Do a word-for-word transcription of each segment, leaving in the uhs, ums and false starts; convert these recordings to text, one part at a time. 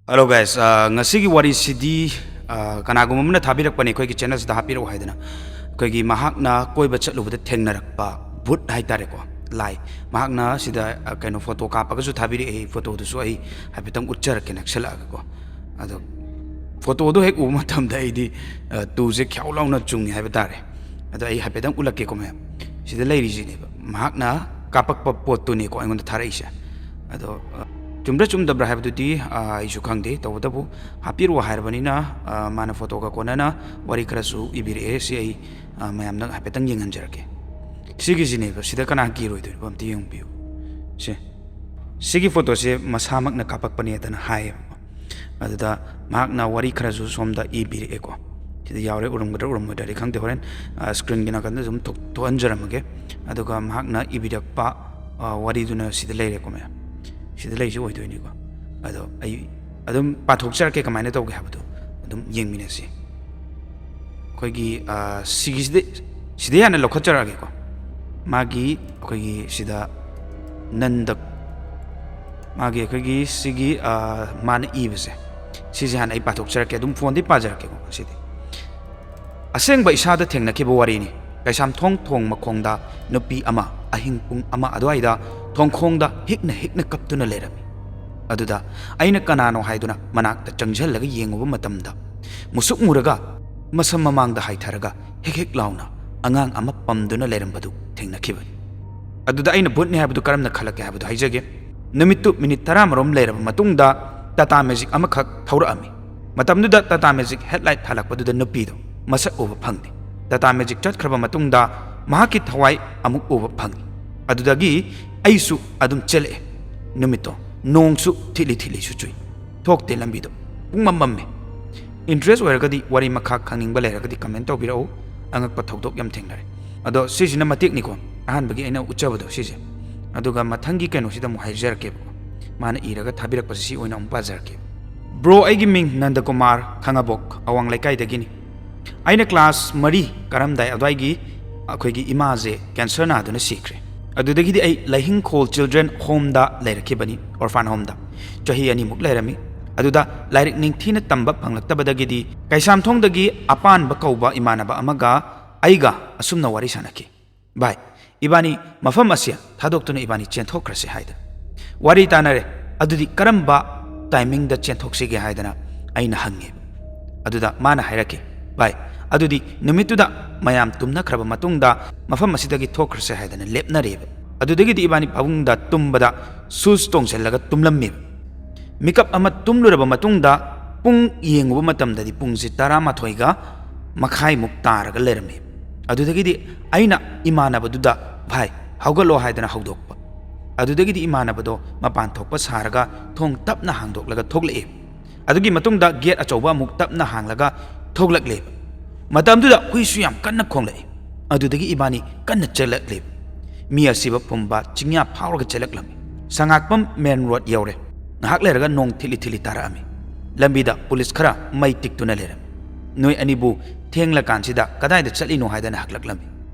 Hello guys, ꯑ, ꯉꯁꯤꯒꯤ ꯋꯥꯔꯤꯁꯤꯗꯤ, ꯑ, ꯀꯅꯥꯒꯨꯝꯕ ꯑꯃꯅ ꯊꯥꯕꯤꯔꯛꯄꯅꯦ ꯑꯩꯈꯣꯏꯒꯤ channel ꯁꯤꯗ ꯍꯥꯞꯄꯤꯔꯛꯑꯣ ꯍꯥꯏꯗꯅ꯫ ꯑꯩꯈꯣꯏꯒꯤ ꯃꯍꯥꯛꯅ ꯀꯣꯏꯕ ꯆꯠꯂꯨꯕꯗ ꯊꯦꯡꯅꯔꯛꯄ ꯚꯨꯠ ꯍꯥꯏꯇꯥꯔꯦꯀꯣ, ꯂꯥꯏ꯫ ꯃꯍꯥꯛꯅ ꯁꯤꯗ, ꯑ, ꯀꯩꯅꯣ, photo ꯀꯥꯞꯄꯒꯁꯨ ꯊꯥꯕꯤꯔꯛꯑꯦ꯫ Photo ꯗꯨꯁꯨ ꯑꯩ ꯍꯥꯏꯐꯦꯠꯇꯪ ꯎꯠꯆꯔꯛꯀꯦ ꯅꯛꯁꯜꯂꯛꯑꯒꯀꯣ꯫ ꯑꯗꯣ photo ꯗꯣ ꯍꯦꯛ ꯎꯕ ꯃꯇꯝꯗ ꯑꯩꯗꯤ, ꯑ, ꯇꯨꯁꯦ ꯈ꯭ꯌꯥꯎ ꯂꯥꯎꯅ ꯆꯨꯡꯉꯦ ꯍꯥꯏꯕ ꯇꯥꯔꯦ꯫ ꯑꯗꯣ ꯑꯩ ꯍꯥꯏꯐꯦꯠꯇꯪ ꯎꯠꯂꯛꯀꯦꯀꯣ ꯃꯌꯥꯝ꯫ ꯁꯤꯗ ꯂꯩꯔꯤꯁꯤꯅꯦꯕ ꯃꯍꯥꯛꯅ ꯀꯥꯞꯄꯛꯄ ꯄꯣꯠꯇꯨꯅꯦꯀꯣ ꯑꯩꯉꯣꯟꯗ ꯊꯥꯔꯛꯏꯁꯦ꯫ ꯑꯗꯣ, ꯑ, ꯆꯨꯝꯕ꯭ꯔꯥ ꯆꯨꯝꯗꯕ꯭ꯔꯥ ꯍꯥꯏꯕꯗꯨꯗꯤ, ꯑ, ꯑꯩꯁꯨ ꯈꯪꯗꯦ꯫ ꯇꯧꯕꯇꯕꯨ ꯍꯥꯞꯄꯤꯔꯛꯑꯣ ꯍꯥꯏꯔꯕꯅꯤꯅ, ꯑ, ꯃꯥꯅ photo ꯒ ꯀꯣꯟꯅꯅ ꯋꯥꯔꯤ ꯈꯔꯁꯨ ꯏꯕꯤꯔꯛꯑꯦ꯫ ꯁꯤ ꯑꯩ, ꯑ, ꯃꯌꯥꯝꯗ ꯍꯥꯏꯐꯦꯠꯇꯪ ꯌꯦꯡꯍꯟꯖꯔꯛꯀꯦ꯫ ꯁꯤꯒꯤꯁꯤꯅꯦꯕ, ꯁꯤꯗ ꯀꯅꯥ ꯀꯤꯔꯣꯏꯗꯣꯏꯅꯣ ꯑꯝꯇ ꯌꯦꯡꯕꯤꯌꯨ꯫ ꯁꯦ, ꯁꯤꯒꯤ photo ꯁꯦ ꯃꯁꯥꯃꯛꯅ ꯀꯥꯞꯄꯛꯄꯅꯦꯗꯅ ꯍꯥꯏꯌꯦꯕ꯫ ꯑꯗꯨꯗ ꯃꯍꯥꯛꯅ ꯋꯥꯔꯤ ꯈꯔꯁꯨ ꯁꯣꯝꯗ ꯏꯕꯤꯔꯛꯑꯦꯀꯣ꯫ ꯁꯤꯗ ꯌꯥꯎꯔꯦ, ꯎꯔꯝꯒꯗ꯭ꯔꯥ ꯎꯔꯝꯃꯣꯏꯗ꯭ꯔꯗꯤ ꯈꯪꯗꯦ, ꯍꯣꯔꯦꯟ, ꯑ, screen ꯒꯤ ꯅꯥꯀꯟꯗ ꯁꯨꯝ ꯊꯣꯛ-, ꯊꯣꯛꯍꯟꯖꯔꯝꯃꯒꯦ꯫ ꯑꯗꯨꯒ ꯃꯍꯥꯛꯅ ꯏꯕꯤꯔꯛꯄ, ꯑ, ꯋꯥꯔꯤꯗꯨꯅ ꯁꯤꯗ ꯂꯩꯔꯦꯀꯣ ꯃꯌꯥꯝ꯫ ꯁꯤꯗ ꯂꯩꯔꯤꯁꯤ ꯑꯣꯏꯗꯣꯏꯅꯤꯀꯣ꯫ ꯑꯗꯣ ꯑꯩ ꯑꯗꯨꯝ ꯄꯥꯊꯣꯛꯆꯔꯛꯀꯦ ꯀꯃꯥꯏꯅ ꯇꯧꯒꯦ ꯍꯥꯏꯕꯗꯣ ꯑꯗꯨꯝ ꯌꯦꯡꯃꯤꯟꯅꯁꯤ꯫ ꯑꯩꯈꯣꯏꯒꯤ, ꯑ, ꯁꯤꯒꯤꯁꯤꯗ, ꯁꯤꯗꯩ ꯍꯥꯟꯅ ꯂꯧꯈꯠꯆꯔꯛꯑꯒꯦꯀꯣ꯫ ꯃꯥꯒꯤ ꯑꯩꯈꯣꯏꯒꯤ ꯁꯤꯗ ꯅꯟꯗ, ꯃꯥꯒꯤ ꯑꯩꯈꯣꯏꯒꯤ ꯁꯤꯒꯤ, ꯑ, ꯃꯥꯅ ꯏꯕꯁꯦ, ꯁꯤꯁꯦ ꯍꯥꯟꯅ ꯑꯩ ꯄꯥꯊꯣꯛꯆꯔꯛꯀꯦ꯫ ꯑꯗꯨꯝ phone ꯗꯩ ꯄꯥꯖꯔꯛꯀꯦꯀꯣ ꯉꯁꯤꯗꯤ꯫ ꯑꯁꯦꯡꯕ ꯏꯁꯥꯗ ꯊꯦꯡꯅꯈꯤꯕ ꯋꯥꯔꯤꯅꯤ꯫ ꯀꯩꯁꯥꯝꯊꯣꯡ ꯊꯣꯡ ꯃꯈꯣꯡꯗ ꯅꯨꯄꯤ ꯑꯃ ꯑꯍꯤꯡ ꯄꯨꯡ ꯑꯃ ꯑꯗꯨꯋꯥꯏꯗ ꯊꯣꯡꯈꯣꯡꯗ ꯍꯤꯛꯅ ꯍꯤꯛꯅ ꯀꯞꯇꯨꯅ ꯂꯩꯔꯝꯃꯤ꯫ ꯑꯗꯨꯗ ꯑꯩꯅ ꯀꯅꯥꯅꯣ ꯍꯥꯏꯗꯨꯅ ꯃꯅꯥꯛꯇ ꯆꯪꯁꯤꯜꯂꯒ ꯌꯦꯡꯉꯨꯕ ꯃꯇꯝꯗ, ꯃꯨꯁꯨꯛ ꯃꯨꯔꯒ ꯃꯁꯝ ꯃꯃꯥꯡꯗ ꯍꯥꯏꯊꯔꯒ ꯍꯤꯛ ꯍꯤꯛ ꯂꯥꯎꯅ ꯑꯉꯥꯡ ꯑꯃ ꯄꯝꯗꯨꯅ ꯂꯩꯔꯝꯕꯗꯨ ꯊꯦꯡꯅꯈꯤꯕꯅꯤ꯫ ꯑꯗꯨꯗ ꯑꯩꯅ ꯚꯨꯠꯅꯤ ꯍꯥꯏꯕꯗꯨ ꯀꯔꯝꯅ ꯈꯜꯂꯛꯀꯦ ꯍꯥꯏꯕꯗꯨ ꯍꯥꯏꯖꯒꯦ꯫ ꯅꯨꯃꯤꯠꯇꯨ ꯃꯤꯅꯤꯠ ꯇꯔꯥꯃꯔꯣꯝ ꯂꯩꯔꯕ ꯃꯇꯨꯡꯗ ꯇꯥꯇꯥ ꯃꯦꯖꯤꯛ ꯑꯃꯈꯛ ꯊꯧꯔꯛꯑꯝꯃꯤ꯫ ꯃꯇꯝꯗꯨꯗ ꯇꯥꯇꯥ ꯃꯦꯖꯤꯛ headlight ꯊꯥꯜꯂꯛꯄꯗꯨꯗ ꯅꯨꯄꯤꯗꯨ ꯃꯁꯛ ꯎꯕ ꯐꯪꯗꯦ꯫ ꯇꯥꯇꯥ ꯃꯦꯖꯤꯛ ꯆꯠꯈ꯭ꯔꯕ ꯃꯇꯨꯡꯗ ꯃꯍꯥꯛꯀꯤ ꯊꯋꯥꯏ ꯑꯃꯨꯛ ꯎꯕ ꯐꯪꯉꯤ꯫ ꯑꯗꯨꯗꯒꯤ ꯑꯩꯁꯨ ꯑꯗꯨꯝ ꯆꯦꯜꯂꯛꯑꯦ꯫ ꯅꯨꯃꯤꯠꯇꯣ ꯅꯣꯡꯁꯨ ꯊꯤꯠꯂꯤ ꯊꯤꯠꯂꯤꯁꯨ ꯆꯨꯏ꯫ ꯊꯣꯛꯇꯦ ꯂꯝꯕꯤꯗꯣ꯫ ꯄꯨꯡꯃꯝ ꯃꯝꯃꯦ꯫ Interest ꯑꯣꯏꯔꯒꯗꯤ, ꯋꯥꯔꯤ ꯃꯈꯥ ꯈꯪꯅꯤꯡꯕ ꯂꯩꯔꯒꯗꯤ comment ꯇꯧꯕꯤꯔꯛꯎ꯫ ꯑꯉꯛꯄ ꯊꯧꯗꯣꯛ ꯌꯥꯝ ꯊꯦꯡꯅꯔꯦ꯫ ꯑꯗꯣ ꯁꯤꯁꯤꯅ ꯃꯇꯦꯛꯅꯤꯀꯣ, ꯑꯍꯥꯟꯕꯒꯤ ꯑꯩꯅ ꯎꯠꯆꯕꯗꯣ ꯁꯤꯁꯦ꯫ ꯑꯗꯨꯒ ꯃꯊꯪꯒꯤ ꯀꯩꯅꯣꯁꯤꯗ ꯑꯃꯨꯛ ꯍꯥꯏꯖꯔꯛꯀꯦꯕꯀꯣ꯫ ꯃꯥꯅ ꯏꯔꯒ ꯊꯥꯕꯤꯔꯛꯄꯁꯦ ꯁꯤ ꯑꯣꯏꯅ ꯑꯃꯨꯛ ꯄꯥꯖꯔꯛꯀꯦ꯫ Bro, ꯑꯩꯒꯤ ꯃꯤꯡ ꯅꯟꯗꯀꯨꯃꯥꯔ, ꯈꯥꯉꯕꯣꯛ, ꯑꯋꯥꯡ ꯂꯩꯀꯥꯏꯗꯒꯤꯅꯤ꯫ ꯑꯩꯅ class ꯃꯔꯤ ꯀꯥꯔꯝꯗꯥꯏ ꯑꯗꯨꯋꯥꯏꯒꯤ ꯑꯩꯈꯣꯏꯒꯤ ꯏꯃꯥꯁꯦ cancer ꯅꯥꯗꯨꯅ ꯁꯤꯈ꯭ꯔꯦ꯫ ꯑꯗꯨꯗꯒꯤꯗꯤ ꯑꯩ ꯂꯩꯍꯤꯡꯈꯣꯜ Children Home ꯗ ꯂꯩꯔꯛꯈꯤꯕꯅꯤ, orphan home ꯗ꯫ ꯆꯍꯤ ꯑꯅꯤꯃꯨꯛ ꯂꯩꯔꯝꯃꯤ꯫ ꯑꯗꯨꯗ ꯂꯥꯏꯔꯤꯛ ꯅꯤꯡꯊꯤꯅ ꯇꯝꯕ ꯐꯪꯂꯛꯇꯕꯗꯒꯤꯗꯤ ꯀꯩꯁꯥꯝꯊꯣꯡꯗꯒꯤ ꯑꯄꯥꯟꯕ ꯀꯧꯕ ꯏꯃꯥꯟꯅꯕ ꯑꯃꯒ ꯑꯩꯒ ꯑꯁꯨꯝꯅ ꯋꯥꯔꯤ ꯁꯥꯟꯅꯈꯤ꯫ "ꯚꯥꯏ, ꯏꯕꯥꯅꯤ ꯃꯐꯝ ꯑꯁꯤ ꯊꯥꯗꯣꯛꯇꯨꯅ ꯏꯕꯥꯅꯤ ꯆꯦꯟꯊꯣꯛꯈ꯭ꯔꯁꯤ" ꯍꯥꯏꯗꯅ ꯋꯥꯔꯤ ꯇꯥꯅꯔꯦ꯫ "ꯑꯗꯨꯗꯤ ꯀꯔꯝꯕ ꯇꯥꯏꯃꯤꯡꯗ ꯆꯦꯟꯊꯣꯛꯁꯤꯒꯦ?" ꯍꯥꯏꯗꯅ ꯑꯩꯅ ꯍꯪꯉꯦ꯫ ꯑꯗꯨꯗ ꯃꯥꯅ ꯍꯥꯏꯔꯛꯈꯤ, "ꯚꯥꯏ, ꯑꯗꯨꯗꯤ ꯅꯨꯃꯤꯠꯇꯨꯗ ꯃꯌꯥꯝ ꯇꯨꯝꯅꯈ꯭ꯔꯕ ꯃꯇꯨꯡꯗ ꯃꯐꯝ ꯑꯁꯤꯗꯒꯤ ꯊꯣꯛꯈ꯭ꯔꯁꯦ" ꯍꯥꯏꯗꯅ ꯂꯦꯞꯅꯔꯦꯕ꯫ ꯑꯗꯨꯗꯒꯤꯗꯤ ꯏꯕꯥꯅꯤ ꯐꯃꯨꯡꯗ ꯇꯨꯝꯕꯗ ꯁꯨꯁ ꯇꯣꯡꯁꯤꯜꯂꯒ ꯇꯨꯝꯂꯝꯃꯦꯕ꯫ ꯃꯤꯀꯞ ꯑꯃ ꯇꯨꯝꯂꯨꯔꯕ ꯃꯇꯨꯡꯗ ꯄꯨꯡ ꯌꯦꯡꯉꯨꯕ ꯃꯇꯝꯗꯗꯤ ꯄꯨꯡꯁꯤ ꯇꯔꯥꯃꯥꯊꯣꯏꯒ ꯃꯈꯥꯏꯃꯨꯛ ꯇꯥꯔꯒ ꯂꯩꯔꯝꯃꯦ꯫ ꯑꯗꯨꯗꯒꯤꯗꯤ ꯑꯩꯅ ꯏꯃꯥꯟꯅꯕꯗꯨꯗ, "ꯚꯥꯏ, ꯍꯧꯒꯠꯂꯣ" ꯍꯥꯏꯗꯅ ꯍꯧꯗꯣꯛꯄ꯫ ꯑꯗꯨꯗꯒꯤꯗꯤ ꯏꯃꯥꯟꯅꯕꯗꯣ ꯃꯄꯥꯟ ꯊꯣꯛꯄ ꯁꯥꯔꯒ ꯊꯣꯡ ꯇꯞꯅ ꯍꯥꯡꯗꯣꯛꯂꯒ ꯊꯣꯛꯂꯛꯑꯦ꯫ ꯑꯗꯨꯒꯤ ꯃꯇꯨꯡꯗ ꯒꯦꯠ ꯑꯆꯧꯕ ꯑꯃꯨꯛ ꯇꯞꯅ ꯍꯥꯡꯂꯒ ꯊꯣꯛꯂꯛꯂꯦ꯫ ꯃꯇꯝꯗꯨꯗ ꯍꯨꯏꯁꯨ ꯌꯥꯝ ꯀꯟꯅ ꯈꯣꯡꯂꯛꯏ꯫ ꯑꯗꯨꯗꯒꯤ ꯏꯕꯥꯅꯤ ꯀꯟꯅ ꯆꯦꯜꯂꯛꯂꯦ꯫ ꯃꯤ ꯑꯁꯤꯕ ꯄꯨꯝꯕ ꯆꯤꯡꯌꯥ ꯐꯥꯎꯔꯒ ꯆꯦꯜꯂꯛꯂꯝꯃꯤ꯫ ꯁꯉꯥꯛꯄꯝ ꯃꯦꯟ ꯔꯣꯗ ꯌꯧꯔꯦ꯫ ꯉꯥꯏꯍꯥꯛ ꯂꯩꯔꯒ ꯅꯣꯡ ꯊꯤꯠꯂꯤ ꯊꯤꯠꯂꯤ ꯇꯥꯔꯛꯑꯝꯃꯤ꯫ ꯂꯝꯕꯤꯗ ꯄꯨꯂꯤꯁ ꯈꯔ ꯃꯩ ꯇꯤꯛꯇꯨꯅ ꯂꯩꯔꯝꯃꯤ꯫ "ꯅꯣꯏ ꯑꯅꯤꯕꯨ ꯊꯦꯡꯂꯀꯥꯟꯁꯤꯗ ꯀꯗꯥꯏꯗ ꯆꯠꯂꯤꯅꯣ?" ꯍꯥꯏꯗꯅ ꯍꯛꯂꯛꯂꯝꯃꯤ꯫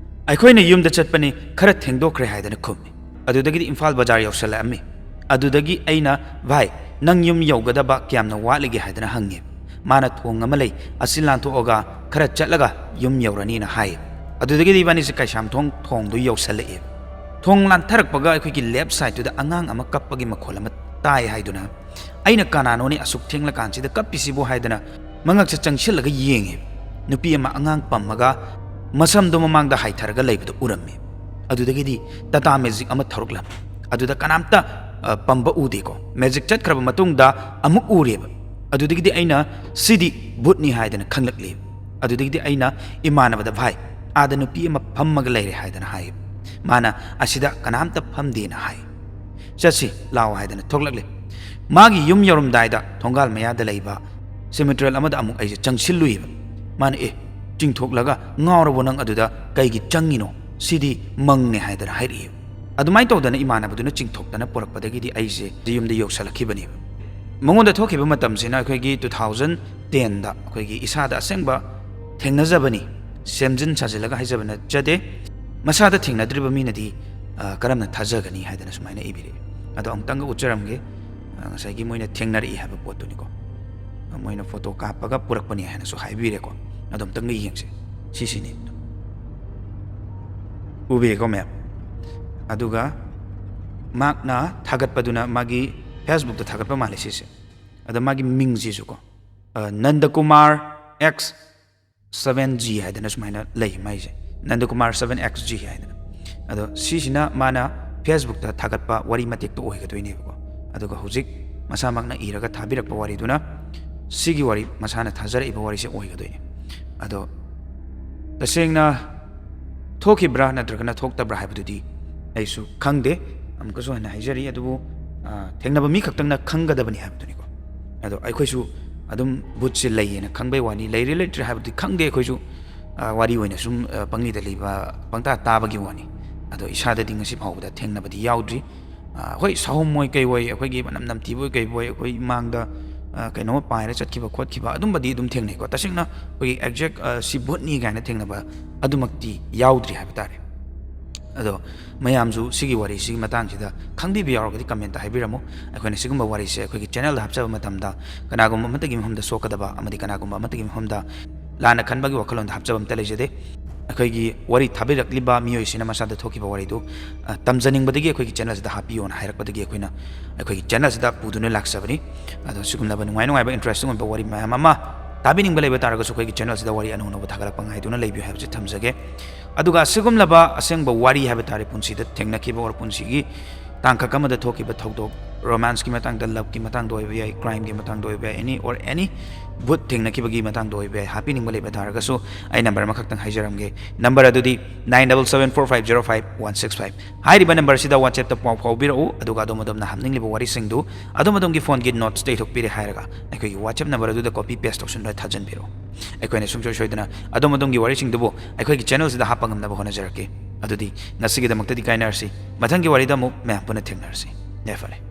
"ꯑꯩꯈꯣꯏꯅ ꯌꯨꯝꯗ ꯆꯠꯄꯅꯤ, ꯈꯔ ꯊꯦꯡꯗꯣꯛꯈ꯭ꯔꯦ" ꯍꯥꯏꯗꯅ ꯈꯨꯝꯃꯤ꯫ ꯑꯗꯨꯗꯒꯤꯗꯤ ꯏꯝꯐꯥꯜ ꯕꯖꯥꯔ ꯌꯧꯁꯜꯂꯛꯑꯝꯃꯤ꯫ ꯑꯗꯨꯗꯒꯤ ꯑꯩꯅ, "ꯚꯥꯏ, ꯅꯪ ꯌꯨꯝ ꯌꯧꯒꯗꯕ ꯀꯌꯥꯝꯅ ꯋꯥꯠꯂꯤꯒꯦ?" ꯍꯥꯏꯗꯅ ꯍꯪꯉꯦ꯫ ꯃꯥꯅ, "ꯊꯣꯡ ꯑꯃ ꯂꯩ, ꯑꯁꯤ ꯂꯥꯟꯊꯣꯛꯑꯒ ꯈꯔ ꯆꯠꯂꯒ ꯌꯨꯝ ꯌꯧꯔꯅꯤꯅ" ꯍꯥꯏ꯫ ꯑꯗꯨꯗꯒꯤꯗꯤ ꯏꯕꯥꯅꯤꯁꯦ ꯀꯩꯁꯥꯝꯊꯣꯡ ꯊꯣꯡꯗꯣ ꯌꯧꯁꯜꯂꯛꯑꯦ꯫ ꯊꯣꯡ ꯂꯥꯟꯊꯔꯛꯄꯒ ꯑꯩꯈꯣꯏꯒꯤ ꯂꯦꯐ ꯁꯥꯏꯗꯇꯨꯗ ꯑꯉꯥꯡ ꯑꯃ ꯀꯞꯄꯒꯤ ꯃꯈꯣꯜ ꯑꯃ ꯇꯥꯏ ꯍꯥꯏꯗꯨꯅ ꯑꯩꯅ, "ꯀꯅꯥꯅꯣꯅꯦ ꯑꯁꯨꯛ ꯊꯦꯡꯂꯀꯥꯟꯁꯤꯗ ꯀꯞꯄꯤꯁꯤꯕꯨ?" ꯍꯥꯏꯗꯅ ꯃꯉꯛꯁꯦ ꯆꯪꯁꯤꯜꯂꯒ ꯌꯦꯡꯉꯦ꯫ ꯅꯨꯄꯤ ꯑꯃ ꯑꯉꯥꯡ ꯄꯝꯃꯒ ꯃꯁꯝꯗꯣ ꯃꯃꯥꯡꯗ ꯍꯥꯏꯊꯔꯒ ꯂꯩꯕꯗꯣ ꯎꯔꯝꯃꯦ꯫ ꯑꯗꯨꯗꯒꯤꯗꯤ ꯇꯥꯇꯥ ꯃꯦꯖꯤꯛ ꯑꯃ ꯊꯧꯔꯛꯂꯝꯃꯤ꯫ ꯑꯗꯨꯗ ꯀꯅꯥꯝꯇ, ꯑ, ꯄꯝꯕ ꯎꯗꯦꯀꯣ꯫ ꯃꯦꯖꯤꯛ ꯆꯠꯈ꯭ꯔꯕ ꯃꯇꯨꯡꯗ ꯑꯃꯨꯛ ꯎꯔꯦꯕ꯫ ꯑꯗꯨꯗꯒꯤꯗꯤ ꯑꯩꯅ, "ꯁꯤꯗꯤ ꯚꯨꯠꯅꯤ" ꯍꯥꯏꯗꯅ ꯈꯪꯂꯛꯂꯦ꯫ ꯑꯗꯨꯗꯒꯤꯗꯤ ꯑꯩꯅ ꯏꯃꯥꯟꯅꯕꯗ, "ꯚꯥꯏ, ꯑꯥꯗ ꯅꯨꯄꯤ ꯑꯃ ꯐꯝꯃꯒ ꯂꯩꯔꯦ" ꯍꯥꯏꯗꯅ ꯍꯥꯏ꯫ ꯃꯥꯅ, "ꯑꯁꯤꯗ ꯀꯅꯥꯝꯇ ꯐꯝꯗꯦꯅ" ꯍꯥꯏ꯫ "ꯆꯠꯁꯤ ꯂꯥꯛꯑꯣ" ꯍꯥꯏꯗꯅ ꯊꯣꯛꯂꯛꯂꯦ꯫ ꯃꯥꯒꯤ ꯌꯨꯝ ꯌꯧꯔꯝꯗꯥꯏꯗ ꯊꯣꯡꯒꯥꯜ ꯃꯌꯥꯗ ꯂꯩꯕ ꯁꯤꯃꯤꯇ꯭ꯔꯦꯜ ꯑꯃꯗ ꯑꯃꯨꯛ ꯑꯩꯁꯦ ꯆꯪꯁꯤꯜꯂꯨꯏꯕ꯫ ꯃꯥꯅ, "ꯑꯦ, ꯆꯤꯡꯊꯣꯛꯂꯒ ꯉꯥꯎꯔꯕꯣ ꯅꯪ ꯑꯗꯨꯗ ꯀꯩꯒꯤ ꯆꯪꯉꯤꯅꯣ? ꯁꯤꯗꯤ ꯃꯪꯅꯦ" ꯍꯥꯏꯗꯅ ꯍꯥꯏꯔꯛꯏ꯫ ꯑꯗꯨꯃꯥꯏꯅ ꯇꯧꯗꯅ ꯏꯃꯥꯟꯅꯕꯗꯨꯅ ꯆꯤꯡꯊꯣꯛꯇꯅ ꯄꯨꯔꯛꯄꯗꯒꯤꯗꯤ ꯑꯩꯁꯦ ꯌꯨꯝꯗ ꯌꯧꯁꯜꯂꯛꯈꯤꯕꯅꯦꯕ꯫ ꯃꯉꯣꯟꯗ ꯊꯣꯛꯈꯤꯕ ꯃꯇꯝꯁꯤꯅ ꯑꯩꯈꯣꯏꯒꯤ two thousand ten ꯗ ꯑꯩꯈꯣꯏꯒꯤ ꯏꯁꯥꯗ ꯑꯁꯦꯡꯕ ꯊꯦꯡꯅꯖꯕꯅꯤ꯫ ꯁꯦꯝꯖꯤꯟ ꯁꯥꯖꯤꯜꯂꯒ ꯍꯥꯏꯖꯕ ꯅꯠꯆꯗꯦ꯫ ꯃꯁꯥꯗ ꯊꯦꯡꯅꯗ꯭ꯔꯤꯕ ꯃꯤꯅꯗꯤ, ꯑ, ꯀꯔꯝꯅ ꯊꯥꯖꯒꯅꯤ ꯍꯥꯏꯗꯅ ꯁꯨꯃꯥꯏꯅ ꯏꯕꯤꯔꯛꯏ꯫ ꯑꯗꯣ ꯑꯃꯨꯛꯇꯪꯒ ꯎꯠꯆꯔꯝꯒꯦ꯫ ꯉꯁꯥꯏꯒꯤ ꯃꯣꯏꯅ ꯊꯦꯡꯅꯔꯛꯏ ꯍꯥꯏꯕ ꯄꯣꯠꯇꯨꯅꯤꯀꯣ꯫ ꯃꯣꯏꯅ ꯐꯣꯇꯣ ꯀꯥꯞꯄꯒ ꯄꯨꯔꯛꯄꯅꯤ ꯍꯥꯏꯅꯁꯨ ꯍꯥꯏꯕꯤꯔꯦꯀꯣ꯫ ꯑꯗꯣ ꯑꯝꯇꯪꯒ ꯌꯦꯡꯁꯦ꯫ ꯁꯤꯁꯤꯅꯤ꯫ ꯎꯕꯤꯔꯦꯀꯣ ꯃꯌꯥꯝ? ꯑꯗꯨꯒ ꯃꯍꯥꯛꯅ ꯊꯥꯒꯠꯄꯗꯨꯅ ꯃꯥꯒꯤ Facebookꯇ ꯊꯥꯒꯠꯄ ꯃꯥꯜꯂꯦ ꯁꯤꯁꯦ꯫ ꯑꯗ ꯃꯥꯒꯤ ꯃꯤꯡꯁꯤꯁꯨꯀꯣ, ꯑ, ꯅꯟꯗꯀꯨꯃꯥꯔ X seven G ꯍꯥꯏꯗꯅ ꯁꯨꯃꯥꯏꯅ ꯂꯩ ꯃꯥꯏꯁꯦ, ꯅꯟꯗꯀꯨꯃꯥꯔ seven X G ꯍꯥꯏꯗꯅ꯫ ꯑꯗꯣ ꯁꯤꯁꯤꯅ ꯃꯥꯅ Facebookꯇ ꯊꯥꯒꯠꯄ ꯋꯥꯔꯤ ꯃꯇꯦꯛꯇꯣ ꯑꯣꯏꯒꯗꯣꯏꯅꯦꯕꯀꯣ꯫ ꯑꯗꯨꯒ ꯍꯧꯖꯤꯛ ꯃꯁꯥꯃꯛꯅ ꯏꯔꯒ ꯊꯥꯕꯤꯔꯛꯄ ꯋꯥꯔꯤꯗꯨꯅ ꯁꯤꯒꯤ ꯋꯥꯔꯤ, ꯃꯁꯥꯅ ꯊꯥꯖꯔꯛꯏꯕ ꯋꯥꯔꯤꯁꯦ ꯑꯣꯏꯒꯗꯣꯏꯅꯦ꯫ ꯑꯗꯣ ꯇꯁꯦꯡꯅ ꯊꯣꯛꯈꯤꯕ꯭ꯔꯥ ꯅꯠꯇ꯭ꯔꯒꯅ ꯊꯣꯛꯇꯕ꯭ꯔꯥ ꯍꯥꯏꯕꯗꯨꯗꯤ ꯑꯩꯁꯨ ꯈꯪꯗꯦ꯫ ꯑꯃꯨꯛꯀꯁꯨ ꯍꯟꯅ ꯍꯥꯏꯖꯔꯤ, ꯑꯗꯨꯕꯨ, ꯑ, ꯊꯦꯡꯅꯕ ꯃꯤ ꯈꯛꯇꯪꯅ ꯈꯪꯒꯗꯕꯅꯤ ꯍꯥꯏꯕꯗꯨꯅꯤꯀꯣ꯫ ꯑꯗꯣ ꯑꯩꯈꯣꯏꯁꯨ ꯑꯗꯨꯝ ꯚꯨꯠꯁꯦ ꯂꯩꯌꯦꯅ ꯈꯪꯕꯩ ꯋꯥꯅꯤ, ꯂꯩꯔꯦ ꯂꯩꯇ꯭ꯔꯦ ꯍꯥꯏꯕꯗꯤ ꯈꯪꯗꯦ꯫ ꯑꯩꯈꯣꯏꯁꯨ, ꯑ, ꯋꯥꯔꯤ ꯑꯣꯏꯅ ꯁꯨꯝ, ꯑ, ꯄꯪꯂꯤꯗ ꯂꯤꯕ, ꯄꯪꯇꯥ ꯇꯥꯕꯒꯤ ꯋꯥꯅꯤ꯫ ꯑꯗꯣ ꯏꯁꯥꯗꯗꯤ ꯉꯁꯤ ꯐꯥꯎꯕꯗ ꯊꯦꯡꯅꯕꯗꯤ ꯌꯥꯎꯗ꯭ꯔꯤ꯫ ꯑ, ꯍꯣꯏ, ꯁꯥꯍꯨꯝ ꯃꯣꯏ ꯀꯩ ꯑꯣꯏ, ꯑꯩꯈꯣꯏꯒꯤ ꯃꯅꯝ ꯅꯝꯊꯤꯕ ꯑꯣꯏ ꯀꯩꯕꯨ ꯑꯣꯏ, ꯑꯩꯈꯣꯏ ꯏꯃꯥꯡꯗ, ꯑ, ꯀꯩꯅꯣꯝꯃ ꯄꯥꯏꯔ ꯆꯠꯈꯤꯕ ꯈꯣꯠꯈꯤꯕ ꯑꯗꯨꯝꯕꯗꯤ ꯑꯗꯨꯝ ꯊꯦꯡꯅꯩꯀꯣ꯫ ꯇꯁꯦꯡꯅ ꯑꯩꯈꯣꯏꯒꯤ exact, ꯑ, ꯁꯤ ꯚꯨꯠꯅꯤ ꯀꯥꯏꯅ ꯊꯦꯡꯅꯕ ꯑꯗꯨꯃꯛꯇꯤ ꯌꯥꯎꯗ꯭ꯔꯤ ꯍꯥꯏꯕ ꯇꯥꯔꯦ꯫ ꯑꯗꯣ ꯃꯌꯥꯝꯁꯨ ꯁꯤꯒꯤ ꯋꯥꯔꯤꯁꯤꯒꯤ ꯃꯇꯥꯡꯁꯤꯗ ꯈꯪꯕꯤꯕ ꯌꯥꯎꯔꯒꯗꯤ comment ꯍꯥꯏꯕꯤꯔꯝꯃꯨ꯫ ꯑꯩꯈꯣꯏꯅ ꯁꯤꯒꯨꯝꯕ ꯋꯥꯔꯤꯁꯦ ꯑꯩꯈꯣꯏꯒꯤ channelꯗ ꯍꯥꯞꯆꯕ ꯃꯇꯝꯗ ꯀꯅꯥꯒꯨꯝꯕ ꯑꯃꯠꯇꯒꯤ ꯃꯐꯝꯗ ꯁꯣꯛꯀꯗꯕ ꯑꯃꯗꯤ ꯀꯅꯥꯒꯨꯝꯕ ꯑꯃꯠꯇꯒꯤ ꯃꯐꯝꯗ ꯂꯥꯟꯅ ꯈꯟꯕꯒꯤ ꯋꯥꯈꯜꯂꯣꯟꯗ ꯍꯥꯞꯆꯕ ꯑꯝꯇ ꯂꯩꯖꯗꯦ꯫ ꯑꯩꯈꯣꯏꯒꯤ ꯋꯥꯔꯤ ꯊꯥꯕꯤꯔꯛꯂꯤꯕ ꯃꯤꯑꯣꯏꯁꯤꯅ ꯃꯁꯥꯗ ꯊꯣꯛꯈꯤꯕ ꯋꯥꯔꯤꯗꯨ, ꯑ, ꯇꯝꯖꯅꯤꯡꯕꯗꯒꯤ ꯑꯩꯈꯣꯏꯒꯤ channelꯁꯤꯗ ꯍꯥꯞꯄꯤꯌꯣꯅ ꯍꯥꯏꯔꯛꯄꯗꯒꯤ ꯑꯩꯈꯣꯏꯅ ꯑꯩꯈꯣꯏꯒꯤ channelꯁꯤꯗ ꯄꯨꯗꯨꯅ ꯂꯥꯛꯆꯕꯅꯤ꯫ ꯑꯗꯣ ꯁꯤꯒꯨꯝꯂꯕ ꯅꯨꯡꯉꯥꯏ ꯅꯨꯡꯉꯥꯏꯕ interesting ꯑꯣꯏꯕ ꯋꯥꯔꯤ ꯃꯌꯥꯝ ꯑꯃ ꯇꯥꯕꯤꯅꯤꯡꯕ ꯂꯩꯕ ꯇꯥꯔꯒꯁꯨ ꯑꯩꯈꯣꯏꯒꯤ channelꯁꯤꯗ ꯋꯥꯔꯤ ꯑꯅꯧ ꯑꯅꯧꯕ ꯊꯥꯒꯠꯂꯛꯄ ꯉꯥꯏꯗꯨꯅ ꯂꯩꯕꯤꯌꯨ ꯍꯥꯏꯕꯁꯤ ꯊꯝꯖꯒꯦ꯫ ꯑꯗꯨꯒ ꯑꯁꯤꯒꯨꯝꯂꯕ ꯑꯁꯦꯡꯕ ꯋꯥꯔꯤ ꯍꯥꯏꯕ ꯇꯥꯔꯦ, ꯄꯨꯟꯁꯤꯗ ꯊꯦꯡꯅꯈꯤꯕ or ꯄꯨꯟꯁꯤꯒꯤ ꯇꯥꯡꯀꯛ ꯑꯃꯗ ꯊꯣꯛꯈꯤꯕ ꯊꯧꯗꯣꯛ, romanceꯀꯤ ꯃꯇꯥꯡꯗ, loveꯀꯤ ꯃꯇꯥꯡꯗ ꯑꯣꯏꯕ ꯌꯥꯏ, crimeꯒꯤ ꯃꯇꯥꯡꯗ ꯑꯣꯏꯕ ꯌꯥꯏ, any or any ꯚꯨꯠ ꯊꯦꯡꯅꯈꯤꯕꯒꯤ ꯃꯇꯥꯡꯗ ꯑꯣꯏꯕ ꯌꯥꯏ, ꯍꯥꯞꯄꯤꯅꯤꯡꯕ ꯂꯩꯕ ꯇꯥꯔꯒꯁꯨ ꯑꯩ number ꯑꯃꯈꯛꯇꯪ ꯍꯥꯏꯖꯔꯝꯒꯦ꯫ Number ꯑꯗꯨꯗꯤ nine double seven four five zero five one six five꯫ ꯍꯥꯏꯔꯤꯕ numberꯁꯤꯗ WhatsAppꯇ ꯄꯥꯎ ꯐꯥꯎꯕꯤꯔꯛꯎ, ꯑꯗꯨꯒ ꯑꯗꯣꯝ ꯑꯗꯣꯝꯅ ꯍꯥꯞꯅꯤꯡꯂꯤꯕ ꯋꯥꯔꯤꯁꯤꯡꯗꯨ ꯑꯗꯣꯝ ꯑꯗꯣꯝꯒꯤ phoneꯒꯤ notesꯇ ꯏꯊꯣꯛꯄꯤꯔꯦ ꯍꯥꯏꯔꯒ ꯑꯩꯈꯣꯏꯒꯤ WhatsApp number ꯑꯗꯨꯗ copy paste ꯇꯧꯁꯤꯟꯗꯨꯅ ꯊꯥꯖꯤꯟꯕꯤꯔꯛꯎ꯫ ꯑꯩꯈꯣꯏꯅ ꯁꯨꯡꯁꯣꯏ ꯁꯣꯏꯗꯅ ꯑꯗꯣꯝ ꯑꯗꯣꯝꯒꯤ ꯋꯥꯔꯤꯁꯤꯡꯗꯨꯕꯨ ꯑꯩꯈꯣꯏꯒꯤ channelꯁꯤꯗ ꯍꯥꯞꯄ ꯉꯝꯅꯕ ꯍꯣꯠꯅꯖꯔꯛꯀꯦ꯫ ꯑꯗꯨꯗꯤ ꯉꯁꯤꯒꯤꯗꯃꯛꯇꯗꯤ ꯀꯥꯏꯅꯔꯁꯤ, ꯃꯊꯪꯒꯤ ꯋꯥꯔꯤꯗ ꯑꯃꯨꯛ ꯃꯌꯥꯝ ꯄꯨꯟꯅ ꯊꯦꯡꯅꯔꯁꯤ꯫ ꯌꯥꯏꯐꯔꯦ꯫